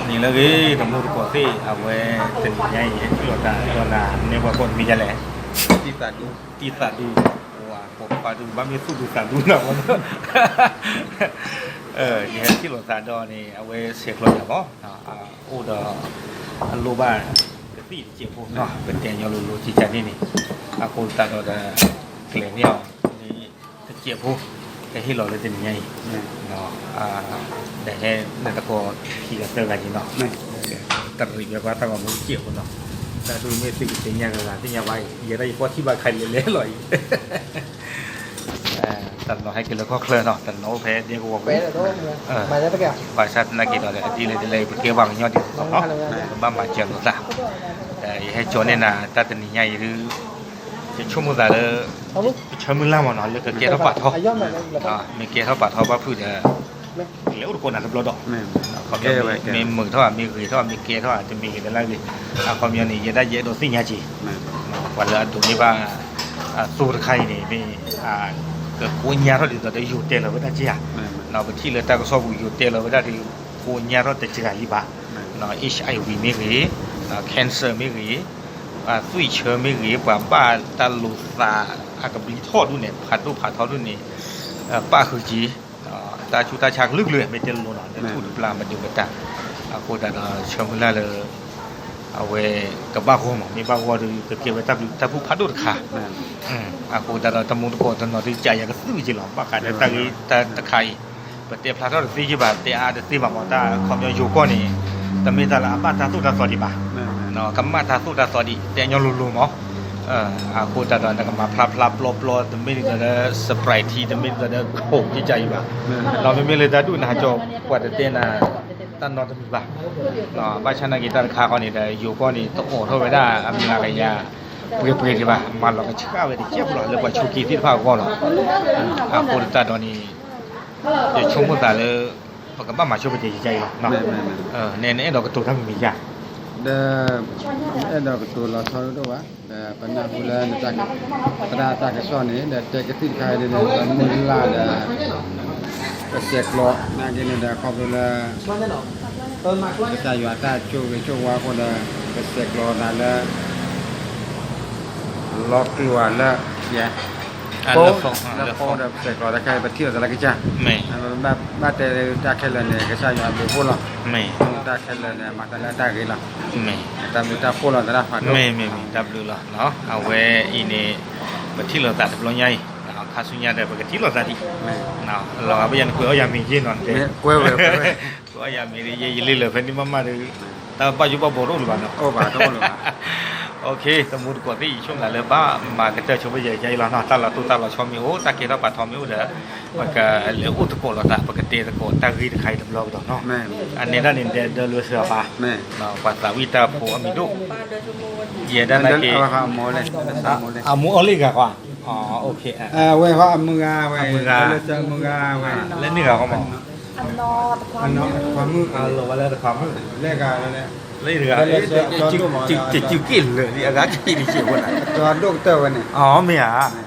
န့ၣ်လၢအဂ့ၤ တမူတကိးသ့ၣ် အဝဲတနံၤညါအံၤ ဟဲထံၣ်လိာ်သးဒီးနၤ နဲပှၤကိးတမံၤဒ်လဲၣ်, တံၢ်သးဒူ, တံၢ်သးဒူ, ပှၤပိာ်ခွါဒူ ဘၣ်မ့ၢ်သူၣ်ဒူသးဒူလီၤမး, ယဟဲထံၣ်လိာ်သးဒီးန့ၣ် အဝဲဆဲးကျိးယၤမး, အိၣ်ဒီး အလိၣ်ဘၣ်ကသံၣ်တစဲးဖိနီၤ ပတဲညီလိၤလိၤကကန့ၣ်န့ၣ်, အဃိသတးဒီး ကျဲၤန့ၢ်အီၤ တစဲးဖိ ကဟ့ၣ်လီၤလၢတနံၤညါအံၤ, ဒီးဟဲလၢတကိးခံဂၤသၢဂၤက့ၤနီၤ, တရံးဝဲပှၤတၢ်ဂီၤမူစဲးဖိနီၤ, တၢ်ဒုးမ့ၢ်သုကသ့ၣ်ညါဂၤဂၤသ့ၣ်ညါဘၣ်အံၤ ယဲဒၣ်ယကွၢ်ထံၣ်ဘၣ်ခါလဲၤလဲၤလီၤအံၤ တနီၤဟဲက့ၤလၢခီၣ်ချၢနီၤ တနီၤအိၣ်ဖဲဒဲကဝီၤပူၤ, ဘၣ်ဆၣ်သနာ်က့ဒီး ဒ်လဲၣ်ဒ်လဲၣ် ပကဲပှၤကညီဒ်သိးသိးနီၤ, ပဘၣ်မၤစၢၤလိာ်သး, ယဟဲကၠီန့ၢ်နၤ တၢ်တနံၤညါအံၤဒုး ယဆိကမိၣ်သးလၢ ပဆၢမုၢ်လၢ်မးနီၤ လၢကကဲထီၣ်ပာ်ထီ, မ့ၢ်ကဲထီၣ်ပာ်ထီဘၣ်ဖုၣ်ဒီး လဲၤအိၣ်တကိးနၤတဘျီဒီး မ့ၢ်မုာ်ထီၣ်ဧါ မ့ၢ်ဂ့ၤထီၣ်ဧါ မ့ၢ်ကဲထီၣ်ဧါ တမံၤဂ့ၤတလါဂ့ၤ, အခီပညီန့ၣ် ယဲဒၣ်ယအဲၣ်ဒိးသ့ၣ်ညါက့ၤ, ပှၤလၢအဒိးန့ၢ်ဘၣ် အသိတခါအံၤန့ၣ် မ့ၢ် ကကိးညါထီၣ်ဒ်သိးဒီးယိၤတဲလီၤဝဲဒၣ်က့ဧါ, ပထံၣ်လၢတၢ်ကစီၣ်ပူၤယိၤတဲလီၤဝဲဒၣ်ဒီး ကိးညါထီၣ်တစှၤလံဘၣ်, HIV မ့ၢ်ဂ့ၤ, cancer မ့ၢ်ဂ့ၤ, သွံၣ်ဆၢမ့ၢ်ဂ့ၤ ပှၤဘၣ်တၢ်လိာ်သး အကဘျံးထီၣ်ဒူၣ်န့ၣ် ဖးဒိၣ်ဖးထီဒူၣ်န့ၣ် ပၣ်ဃုာ်က့ၤ တၢ်ဆူးတၢ်ဆါကလုာ်ကလုာ် မ့ၢ်တဲလိၤနီၤ လၢထူၣ်တပျၢ်မဒုးမတၤ, အဃိသတးဒီးဆၢမုၢ်လၢ်လၢ အဝဲကဘၣ်ဂီၢ်မး မ့ၢ်ဘၣ်ဂီၢ်ဒီး ကကဲဝဲတၢ်ဘျုးတၢ်ဖှိၣ်ဖးဒိၣ်တခါ, အဃိသတးဒီးတမူတကိးတနီၤဒုး ကယၤကသုၣ်က့ၤလီၤ ဘၣ်ဃးဒီးတၢ်ဂ့ၢ်တၢ်တခါအံၤ, ပတဲဖျါထီၣ်တသ့က့ဘၣ် တဲအါတသ့ဘၣ်မး တၢ်ခီပညီယိၤကီၢ်န့ၣ် တမ့ၢ်တၢ်လၢအဘၣ်တၢ်သိၣ်တၢ်သီဒံးဘၣ် ကမၣ်တၢ်သိၣ်တၢ်သီဒံး တဲညီလိၤလိၤမး, အဃိသတးဒီး နကမၤဖျါဖျါပျီပျီ တမ့ၢ်ဒ်သိးဒီး surprise တမ့ၢ်ဒ်သိးဒီး ခိးကကၢ်အံၤဘၣ်, ဒီးမ့မ့ၢ်လၢတၢ်ဒူၣ်နဟးကၠီ ပှၤတတဲနၤ တၢ်နီတမံၤဘၣ်, ဘၣ်ဆၣ်နာ်က့တၢ်တခါဃီန့ၣ်ဒီး ယိၤကီၢ်န့ၣ် တအိးထီၣ်ဝဲဒၣ်အမျးကယၤ ပှဲၤပှဲၤဒံးဘၣ် မၤလီၤကဆှၣ်ဝဲတကဲးဖိလီၤ လၢပှၤဆိးက့သ့ၣ်တဖၣ်အဂီၢ်လီၤ, အဃိသတးဒီးန့ၣ် ယဆိကမိၣ်သးလၢ ပကဘၣ်မၤဆိပတ့ၤကကၢ်အံၤလီၤ, နအဲၣ်ဒိးကတိၤတၢ်မံၤမံၤယါ, ဒီး အဲၣ်ဒိးကတိၤလီၤဆီဒိၣ်ဒိၣ်ဘၣ်, ဒီးပနၢ်ဟူလၢ သရၣ်တၢ်ကစီၣ်န့ၣ် ဒီးတဲကသံၣ်တခါအံၤန့ၣ် ပမုၢ်လၢ်ဒီး ပဆဲးကျိးနာ်က့န့ၣ်ဒီး ခီဖျိလၢ ကစၢ်ယွၤတၢ်ဆိၣ်ဂ့ၤဆိၣ်ဝါအဃိဒီး ပဆဲးကျိးသးလၢ လီၤကျိၤလၢ ယဲ လၢ phone ဒီး ပဆဲးကျိးတခါအံၤ ပထံၣ်လိာ်သးလၢကစၢ်, ဘၣ်တဲတၢ်ခဲလၢာ်န့ၣ် ကစၢ်ယွၤအဘျုးအဖှိၣ်လီၤ, တၢ်ခဲလၢာ်န့ၣ် မၤသးလၢတၢ်ဂ့ၤလီၤ, တၢ်ဘျုးတၢ်ဖှိၣ်လီၤသရၣ်ဖးဒိၣ်, မ့ၢ်မ့ၢ်တၢ်ဘျုးလီၤ, အဝဲအံၤန့ၣ် ပထံၣ်လိာ်သးတဘျီညါအံၤ, ခါဆူညါဒီး ပကထံၣ်လိာ်သးဒံး, လီၤဂာ်ဘၣ်ယၤန့ၣ် ကွဲးအီၣ်ယၤမ့ၢ်ယ့ၢ်နီၤ, ကွဲးဝဲ ကွဲးအီၣ်ယၤမ့ၢ် ယဲယလ့လၢာ်ဖဲန့ၣ်မးမးဒီး တၢ်ဘၣ်ယိၣ်ဘၣ်ဘှီတအိၣ်လၢၤဘၣ်နီၤ, အိၣ်ဘၣ်တအိၣ်လၢၤဘၣ်, တမူတကိးသ့ၣ် ယဆိကမိၣ်လၢဘၣ်မၤကတၢၢ်ဆိပယဲၢ်ယါအံၤလီၤနီၤ, တၢ်လီၤတိၢ်တၢ်လီၤဆီမ့ၢ်အိၣ် တၢ်ကဲထီၣ်ပာ်ထီမ့ၢ်အိၣ်ဒီး ပကလဲၤအိၣ်သကိးလိာ်သး ပကတဲသကိးတၢ်ဂ့ၢ်တခါအံၤတဘျီကဒီးနီၤ, အန့ၣ်ဒၣ်န့ၣ် ဒဲဒၢလွဲၢ်စၢၤအပၢ်, ပှၤသးဝံၣ်တၢ်ဖိအမံၤဒိၣ်, ယဲဒၣ်နာ်က့ အမူအီၤလံဂၤကွၢ်, အဝဲဃီအမုၢ်ဂၤဝဲ, အမုၢ်ဂၤ, လၢန့ၣ်ဂၤဃီမး, လၢန့ၣ်ဂၤ, တစုက့ၣ်လၢာ်လံ အဂၤက့ၤတစဲးဖိန့ၣ်, မ့ၢ်ဧါ,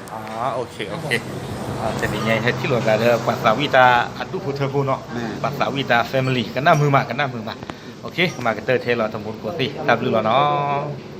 တနံၤညါ ဟဲထံၣ်လိာ်သးလၢပှၤသးဝံၣ်တၢ်အဒူၣ်ဖိထၢဖိနီၤ, ပှၤသးဝံၣ်တၢ် family ကနၣ်မုာ်မး ကနၣ်မုာ်မး, မၤကတၢၢ်ထဲလီၤ တမူတကိးသ့ၣ် တၢ်ဘျုးလီၤနီၤ.